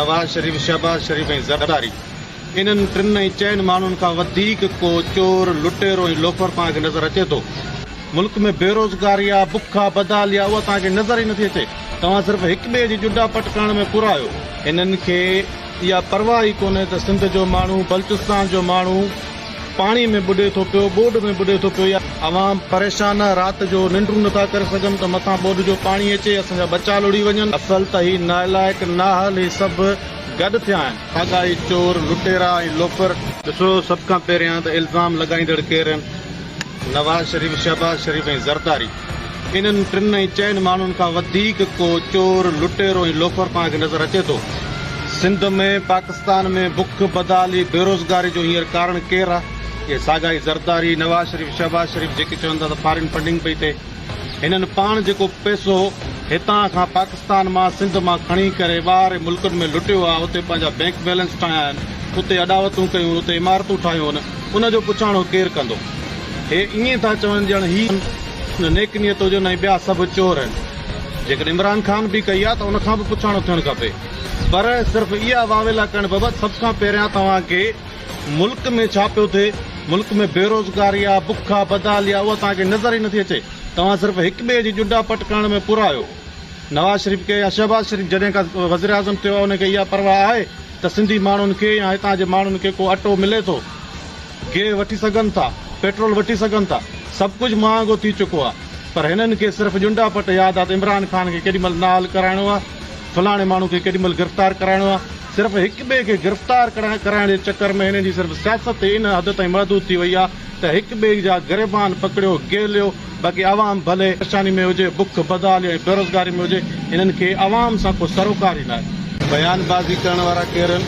نواز شريف، شهباز شريف ۽ زرداري. انهن ٽن ۽ چئن ماڻهن کان وڌيڪ ڪو چور، لٽيرو ۽ لوفر توهان کي نظر اچي ٿو؟ ملڪ ۾ بيروزگاري آ، بک آ، بدحالي آ، اها توهان کي نظر ئي نٿي اچي. توهان صرف هڪ ٻئي جي ڄنڊا پٽ ڪرڻ ۾ پورا آهيو. هنن کي اها پرواهه ئي ڪونهي ته سنڌ جو ماڻهو، بلچستان جو ماڻهو پاڻي ۾ ٻڏي ٿو پيو، ٻوڏ ۾ ٻڏي ٿو پيو يا عوام پريشان آ، رات جو ننڊون نٿا ڪري سگهن ته مٿان ٻوڏ جو پاڻي اچي اسان جا ٻچا لڙهي وڃن. اصل ته هي نالائق، نااهل هي سڀ گڏ ٿيا آهن. ساڳا ئي چور، لٽيرا ۽ لوفر. ڏسو سڀ کان پهريان ته الزام لڳائيندڙ ڪير آهن؟ نواز شريف، شهباز شريف ۽ زرداري. انهن ٽن ۽ چئن ماڻهن کان وڌيڪ ڪو چور، لٽيرو ۽ لوفر توهان کي نظر اچي ٿو؟ سنڌ ۾، پاڪستان ۾ بک، بدحالي، بيروزگاري جو هينئر ڪارڻ ڪير آ؟ اهي ساڳا ئي زرداري، نواز شريف، شهباز شريف جيڪي چون ٿا ته فارين فنڊنگ پئي ٿئي. هنن پاڻ جيڪو پئسو هتان کان پاڪستان مان سنڌ مان کڻي ڪري ٻاهرين ملڪن ۾ لٽيو آ، اتي پنهنجا بئنڪ بيلنس ٺاهيا آهن، اتي اڏاوتون ڪيون، اتي عمارتون ٺاهيون، ان جو پڇاڻو ڪير ڪندو؟ هي ائين ٿا چون ڄڻ هي نيڪ نيت هجن ۽ ٻيا سڀ چور آهن. جيڪڏهن عمران خان به ڪئي آ ته ان کان به پڇاڻو ٿيڻ کپي. پر صرف اها واويلا ڪرڻ بابت سڀ کان پهريان توهان کي ملڪ ۾ ڇا پيو ٿئي، ملڪ ۾ بيروزگاري آ، بک آ، بدحالي آ، اها توهان کي نظر ئي نٿي اچي. توهان صرف هڪ ٻئي جي ڄنڊا پٽ ڪرڻ ۾ پورا آهيو. نواز شريف کي يا شهباز شريف جڏهن کان وزيراعظم ٿيو آ ان کي اها پرواهه آهي ته سنڌي ماڻهن کي يا هتان جي ماڻهن کي ڪو اٽو ملي ٿو؟ گيهه وٺي سگهن ٿا، پيٽرول وٺي سگهن ٿا، سڀ ڪجهه مهانگو ٿي چڪو آهي پر هنن کي صرف ڄنڊا پٽ ياد آهي ته عمران خان کي ڪيڏي مهل نااهل ڪرائڻو آهي، فلاڻي ماڻهو کي ڪيڏي مهل گرفتار ڪرائڻو آهي، صرف هڪ ٻئي کي گرفتار ڪرائڻ جي چڪر ۾ هنن جي صرف سياست ئي ان حد تائين محدود ٿي وئي آهي ته هڪ ٻئي جا گريبان پڪڙيو گهليو باقي عوام ڀلي پريشاني ۾ هجي، بک، بدحالي ۽ بيروزگاري ۾ هجي، هنن کي عوام سان ڪو سروڪار ئي ناهي. بيان بازي ڪرڻ وارا ڪير آهن؟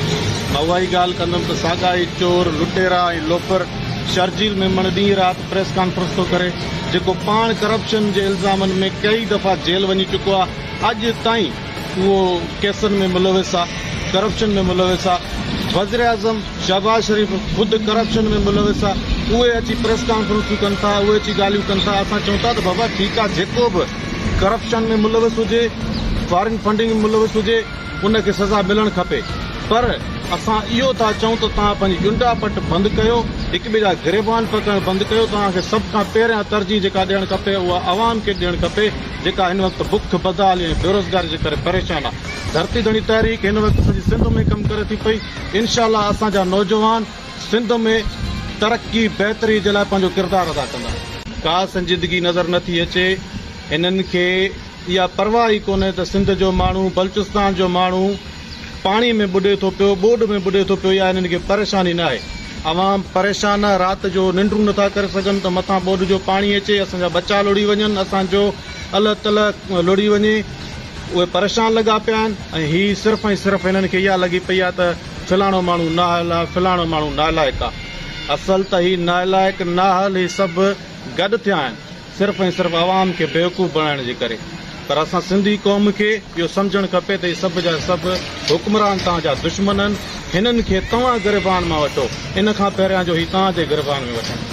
مان اها ئي ڳالهه ڪندم ته ساڳا ئي چور، لٽيرا ۽ لوفر شرجيل ميمڻ ڏينهن رات پريس ڪانفرنس ٿو ڪري، جيڪو پاڻ ڪرپشن جي الزامن ۾ ڪيئي دفعا جيل وڃي چڪو آهي، اڄ تائين اهو ڪيسن ۾ ملوث آهي، ڪرپشن ۾ ملوث آهي، وزيراعظم شهباز شريف خود ڪرپشن ۾ ملوث آ اهي اچي پريس ڪانفرنسون ڪن ٿا اهي اچي ڳالهيون ڪن ٿا اسان چئون ٿا ته بابا ٺيڪ آ جيڪو به ڪرپشن ۾ ملوث هجي فارين فنڊنگ ۾ ملوث هجي ان کي سزا ملڻ کپي پر اسان اهو ٿا چئون ته توهان پنهنجي ڄنڊا پٽ بند ڪيو هڪ ٻئي جا گريبان پڪڙڻ بند ڪيو توهان کي سڀ کان پهريان ترجيح جيڪا ڏيڻ کپي اها عوام کي ڏيڻ کپي جيڪا هن وقت بک بدحالي ۽ بيروزگاري جي ڪري پريشان آ ڌرتي ڌڻي تحريڪ هن وقت سڄي سنڌ ۾ ڪم ڪري ٿي پئي انشاء الله اسان جا نوجوان سنڌ ۾ ترقي بهتري جي لاء پنهنجو ڪردار ادا ڪندا. ڪا سنجيدگي نظر نه ٿي اچي هنن کي اها پرواهه ئي ڪونهي ته سنڌ جو ماڻهو بلچستان جو ماڻهو پاڻي ۾ ٻڏي ٿو پيو ٻوڏ ۾ ٻڏي ٿو پيو اها هنن کي پريشاني ناهي عوام پريشان آ رات جو ننڊون نٿا ڪري سگهن ته مٿان ٻوڏ جو پاڻي اچي اسان جا ٻچا لڙهي وڃن اسان جو الهه تلهه لڙهي وڃي اهي پريشان لڳا پيا آهن ۽ هي صرف ۽ صرف هنن کي اها لڳي پئي آهي ته فلاڻو ماڻهو نااهل آهي فلاڻو ماڻهو نالائق آهي اصل ته هي نالائق نااهل هي سڀ گڏ ٿيا آهن صرف ۽ صرف عوام کي بيوقوف بڻائڻ جي ڪري پر اسان سنڌي قوم کي اهو سمجهڻ کپي ته هي سڀ جا سڀ حڪمران توهان جا دشمن آهن هنن کي توهان گريبان مان وٺو ان کان پهريان جو هي توهان جي گريبان ۾ وٺن.